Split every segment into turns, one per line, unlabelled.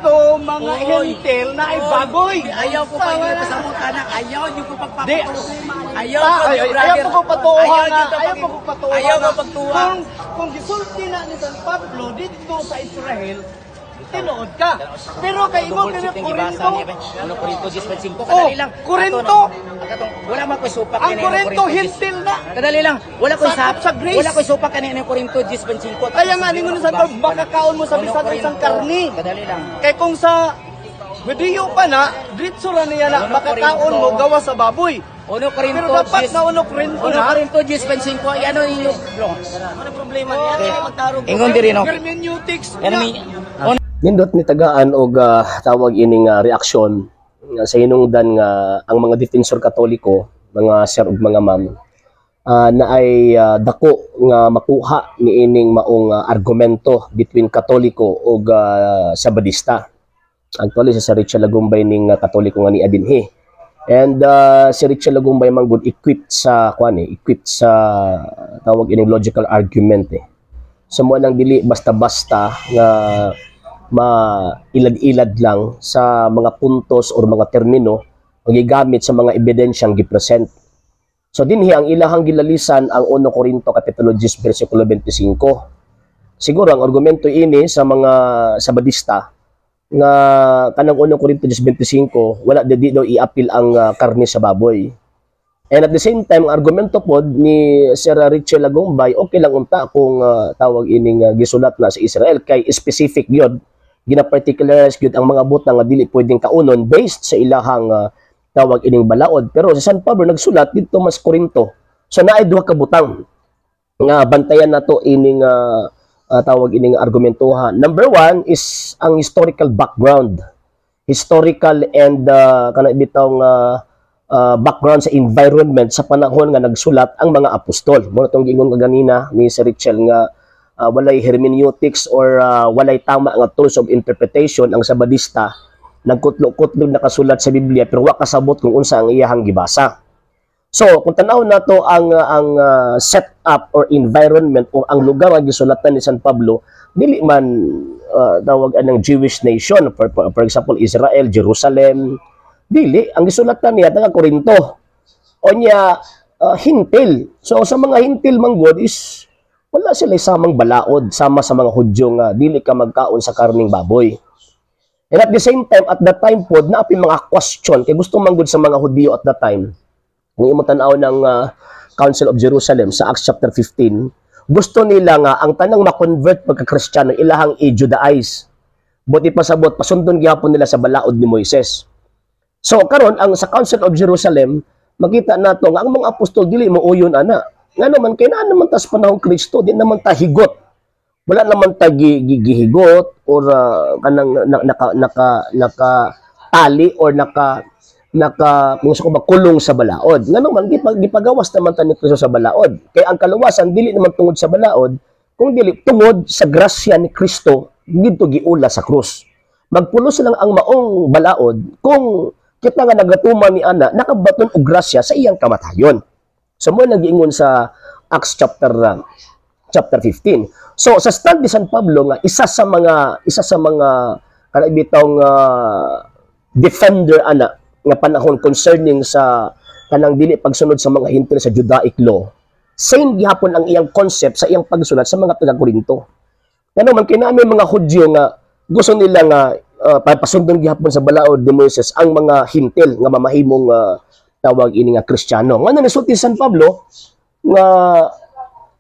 Dito mga
Oy.
Hentil na ay
Oy.
baboy.
Ayaw ko pa pasamutan na. Ayaw niyo ko
Di.
pagpapatuo. Ayaw
Ah,
ko
ay,
niyo,
ay,
brother.
ayaw ko patuohan
Ayaw
na,
niyo to
ayaw ko patuohan
Ayaw
na.
ko pagtuwa.
Kung gisulti na ni San Pablo dito sa Israel, tinuod ka. Pero kay ingon
Double
kini
shooting gibasa
Korinto,
niya ba? Ano, Korinto 10:5?
Oh,
Kadali lang.
Korinto.
Wala man ko'y supak
Ang
kini
Korinto
10.
Hentil na.
Kadali lang. Wala ko'y
Sakop
sap
sa grace.
Wala ko'y supak kani ng Korinto 10:5.
Kaya nga ningon ni San Pablo, makakaon mo sa
Ano,
bisan unsang
Korinto?
karni.
Kadali lang.
Kay kung sa Hudiyo pa na, diretso ra niya na
Ano,
makakaon mo
Korinto?
gawa sa baboy.
Uno Korinto
Pero dapat
10
na uno Korinto
Uno
na.
Korinto 10:5. Ano ninyo? Bro.
Ano problema niya? Magtarong.
Ingon diri no.
Hermeneutics.
Yan
niya.
mi
Nindot ni tagaan og tawag ining reaksyon nga sa hinungdan nga ang mga defensor Katoliko, mga sir ug mga ma'am, na ay dako nga makuha niining maong argumento between Katoliko ug Sabadista. Actually, si Sir Richard Lagumbay ning Katoliko nga ni dinhi. And si Richard Lagumbay man gud equipped sa kuan eh, equipped sa tawag ining logical argument eh. So mo nang dili basta-basta nga mailad-ilad lang sa mga puntos or mga termino ang gigamit sa mga ebidensyang gipresent. So dinhi ang ilahang gilalisan ang 1 Corinto kapitulo 10 versikulo 25. Siguro ang argumento ini sa mga Sabadista nga kanang 1 Corinto 10:25, wala di daw i-appeal ang karne sa baboy. And at the same time, ang argumento pod ni Sir Richard Lagumbay, okay lang unta kung tawag ining gisulat na sa Israel kay specific gyud, gina-particularize gyud ang mga butang nga dili pwedeng kaunon based sa ilahang tawag ining balaod. Pero si San Pablo nagsulat didto mas Corinto. So naay duha ka butang nga bantayan nato ining tawag ining argumentohan. Number one is ang historical background. Historical and kana bitaw nga background sa environment sa panahon nga nagsulat ang mga apostol. Mo tong giingon kaganina ni Sir Richel nga walay hermeneutics or walay tama nga tools of interpretation ang Sabadista, nagkutlo-kutlo nakasulat sa Biblia pero wa kasabot kung unsa ang iyahang gibasa. So, kung tan-awon nato ang setup or environment o ang lugar nga gisulatan ni San Pablo, dili man tawag anang Jewish nation, for example Israel, Jerusalem, dili ang gisulatan niya taga Corinto. O niya Hintil. So sa mga Hintil man gud is wala sila samang balaod sama sa mga Hudyo nga dili ka magkaon sa karning baboy. And at the same time, at that time pod, naa mga question kay gusto man gud sa mga Hudyo at that time. Kung imo tan-aw ng Council of Jerusalem sa Acts chapter 15, gusto nila nga ang tanang ma-convert pagka-Kristiyano ilahang i-Judaize. Buot ipasabot, pasundon gihapon nila sa balaod ni Moises. So karon ang sa Council of Jerusalem, makita nato nga ang mga apostol dili mo uyon ana. Nga naman kay naa naman tas panahon Kristo, di naman ta higot. Wala naman ta gihigot or kanang naka naka naka tali or naka naka kung sa ko ba kulong sa balaod. Nga naman gipagawas naman ta ni Kristo sa balaod. Kay ang kaluwasan dili naman tungod sa balaod, kung dili tungod sa grasya ni Kristo didto giula sa krus. Magpulos lang ang maong balaod kung kita nga nagatuman ni ana nakabaton og grasya sa iyang kamatayon. So mo nang giingon sa Acts chapter 15. So sa stand ni San Pablo nga isa sa mga kanang bitawng defender ana nga panahon concerning sa kanang dili pagsunod sa mga Hintil sa Judaic law. Same gihapon ang iyang concept sa iyang pagsulat sa mga taga Corinto. Ngano man kinami mga Hudyo nga gusto nila nga pasundon gihapon sa balaod ni Moises ang mga Hintil nga mamahimong tawag ini nga Kristiyano. Ngano nisulti San Pablo nga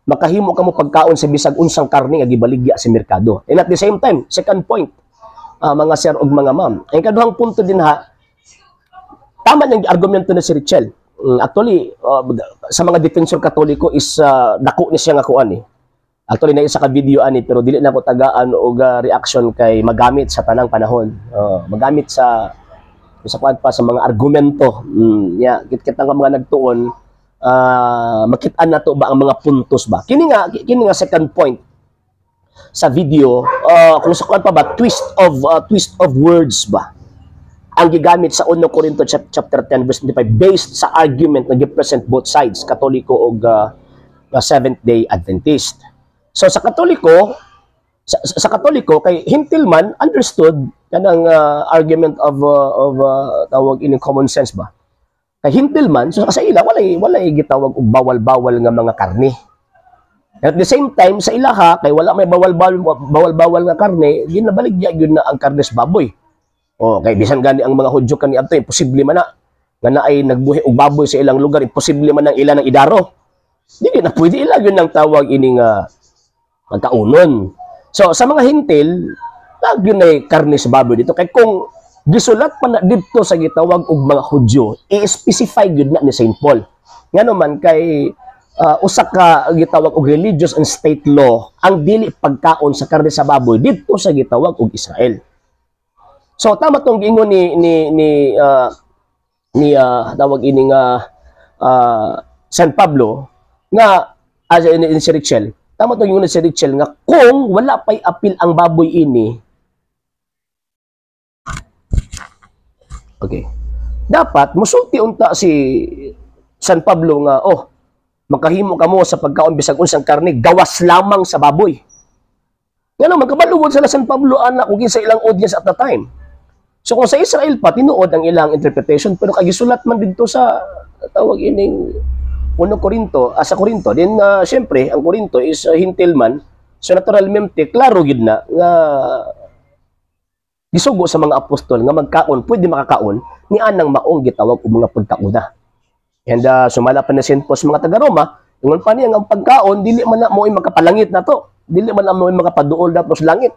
makahimo kamo pagkaon sa bisag unsang karne nga gibaligya sa merkado. And at the same time, second point, mga sir ug mga ma'am, ang kaduhang punto din ha, tama ng argumento ni si Richel. Actually, sa mga defensor Katoliko is dako ni siya nga kuan eh. Actually, na isa ka video ani pero dili na ko tagaan og reaction kay magamit sa tanang panahon. Magamit sa kuan pa sa mga argumento. Yeah, kita nga mga nagtuon makit-an nato ba ang mga puntos ba. Kini nga second point sa video, kung sa kuan pa ba twist of words ba ang gigamit sa 1 Corinto chapter 10 verse 25 based sa argument na gi-present both sides, Katoliko ug Seventh Day Adventist. So sa Katoliko kay Hintil man understood Kanang argument of tawag ini, common sense ba? Kay hintil man, so sa ila walay gitawag og bawal-bawal nga mga karne. At the same time, sa ilaha, kay wala may bawal-bawal bawal-bawal nga karne, ginabaligya gyud na ang karne sa baboy. O kay bisan gani ang mga Hudyo kaniadto, imposible man na nga naay nagbuhi og baboy sa ilang lugar, imposible man ang ila ng idaro. Dili na pwede, ila gyud nang tawag ini nga pagkaunon. So sa mga hintil, lagi na karne sa baboy dito. Kay kung gisulat pa na didto sa gitawag og mga Hudyo, i-specify gyud na ni St. Paul. Ngano man kay usa ka gitawag og religious and state law ang dili pagkaon sa karne sa baboy didto sa gitawag og Israel. So tama tong giingon ni tawag ini nga San Pablo nga as in, si Richel. Tama tong giingon ni si Richel nga kung wala pay apil ang baboy ini. Okay. Dapat musulti unta si San Pablo nga, "Oh, makahimo kamo sa pagkaon bisag unsang karne gawas lamang sa baboy." Ngano magkabalubod sila San Pablo ana kung kinsa ilang audience at the time. So kung sa Israel pa, tinuod ang ilang interpretation, pero kay gisulat man didto sa tawag ining 1 Corinto, sa Corinto, then syempre ang Corinto is hintil man, so naturalmente klaro gid na nga gisugo sa mga apostol nga magkaon, pwede makakaon ni anang maong gitawag og mga pagkauna. And sumala pa ni St. Paul sa mga taga-Roma, ingon pa niya nga ang pagkaon dili man na mo'y makapalangit nato, dili man na mo'y makapaduol nato sa langit.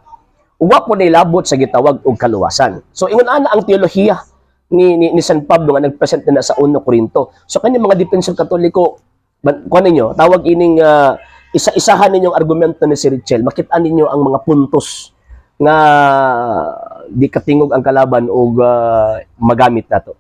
Wa po labot sa gitawag og kaluwasan. So ingon ana ang teolohiya ni San Pablo nga nagpresent na sa 1 Corinto. So kani mga defensor Katoliko, kuan ninyo, tawag ining isa-isahan ninyong argumento ni si Richel, makita ninyo ang mga puntos nga di katingog ang kalaban og magamit nato.